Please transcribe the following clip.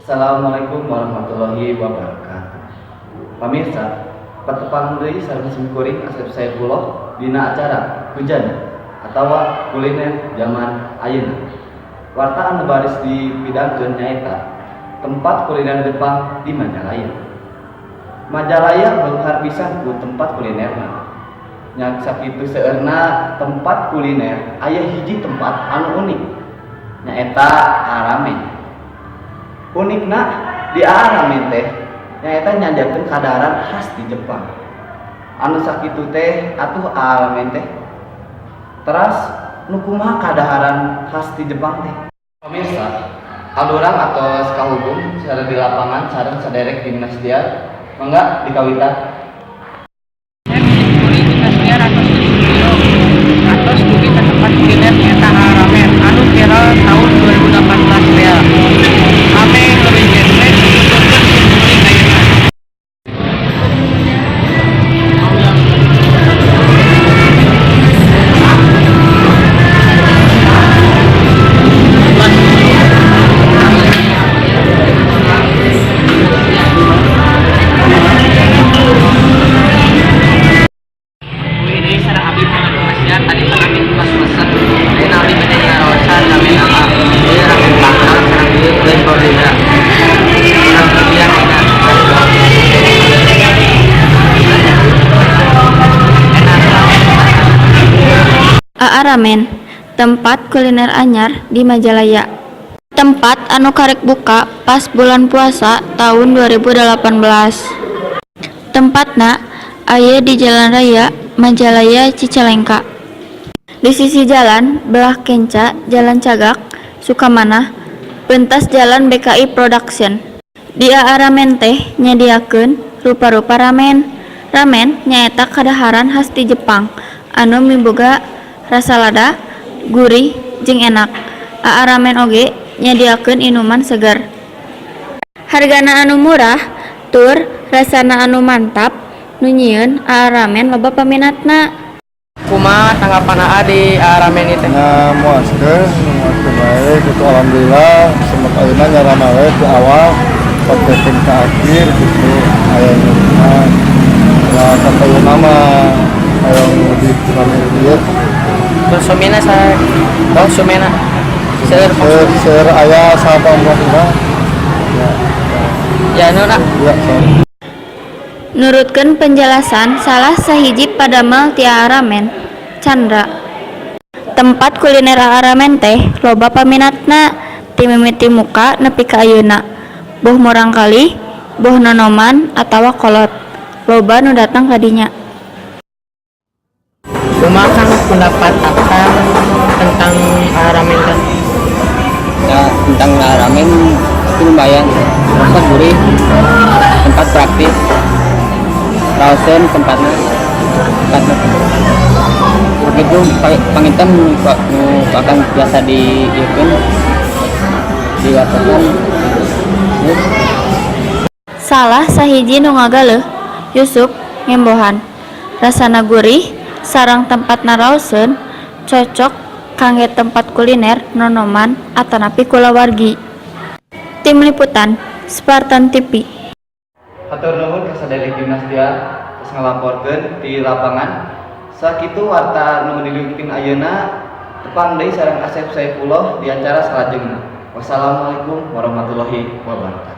Assalamualaikum warahmatullahi wabarakatuh. Pamirsa, patepang deui sareng simkuring Asep Saifullah dina acara Hujan atawa kuliner zaman ayeuna. Warta anu baris dipidangkeun nyaeta tempat kuliner Jepang di Majalaya. Majalaya beunghar pisan ku tempat kulinerna. Nya sakitu seueurna tempat kuliner, aya hiji tempat anu unik, nyaeta Ramen. Unikna di Ramen teh nyaeta nyadiakeun kadaharan khas di Jepang. Anu sakitu teh atuh Ramen teh. Teras nu kumaha kadaharan khas di Jepang teh? Pemirsa, alurang atos kahubung secara di lapangan sareng saderek Gimnastiar. Mangga dikawitan. Kuring Gimnastiar atos di studio atos dugi ka tempat kuliner nyaeta Ramen anu viral tahun 2018 teh. Ameh leuwih genre tuturkeun sim kuring ayeuna. Wih, deui sareng abdi pernah Gimnastiar. Tadi pernah abdi pas mesen. Ayeuna abdi bade ngaraosan ramen apa? Ieu ramen panggang sareng ieu plain gorilla. Kurang lebihan enak. Enak. AA Ramen, tempat kuliner anyar di Majalaya. Tempat anu karek buka pas bulan puasa tahun 2018. Tempatna aya di Jalan Raya Majalaya Cicalengka. Di sisi jalan belah kenca Jalan Cagak, Sukamanah, pentas Jalan BKI Production. Di AA Ramen teh nyadiakeun rupa-rupa ramen. Ramen nyaeta kadaharan khas ti Jepang anu miboga rasa lada, gurih, jeung enak. AA Ramen oge nyadiakeun inuman seger. Hargana anu murah tur rasana anu mantap nu nyieun AA Ramen loba paminatna. Kumaha tanggapan AA di Ramen ieu teh? Nya muaskeun bae gitu, alhamdulillah semet ayeuna nya rame we di awal sampai ke akhir gitu, aya nu ya kapayunna mah aya nu di rame ieu. Konsumina sa konsumena seueur? Seueur, seueur, aya 18 urang ya. Ya nu nak. Ya so. Nurutkeun penjelasan salah sahiji padamel ti AA Ramen, Chandra. Tempat kuliner AA Ramen teh loba paminatna ti mimiti muka nepi ka ayeuna. Boh murangkalih, boh nonoman atawa kolot, loba nu datang ka dinya. Kumaha Kang pendapat Akang tentang Ramen teh? Ya, tentang ramen itu lumayan rasa gurih, tempat praktis, raoseun tempatnya tempatnya begitu panginten nu akan biasa di ieu diwartosan. Terus. Salah sahiji nu ngagaleuh, Yusuf ngembohan. Rasana gurih sareng tempatna raoseun, cocok kangge tempat kuliner nonoman atanapi kulawargi. Tim Liputan Spartan TV. Hatur nuhun ka saderek Gimnastiar tos ngalaporkeun di lapangan. Sakitu warta nu didugikeun ayeuna, tepang deui sareng Asep Saifullah di acara salajengna. Wassalamualaikum warahmatullahi wabarakatuh.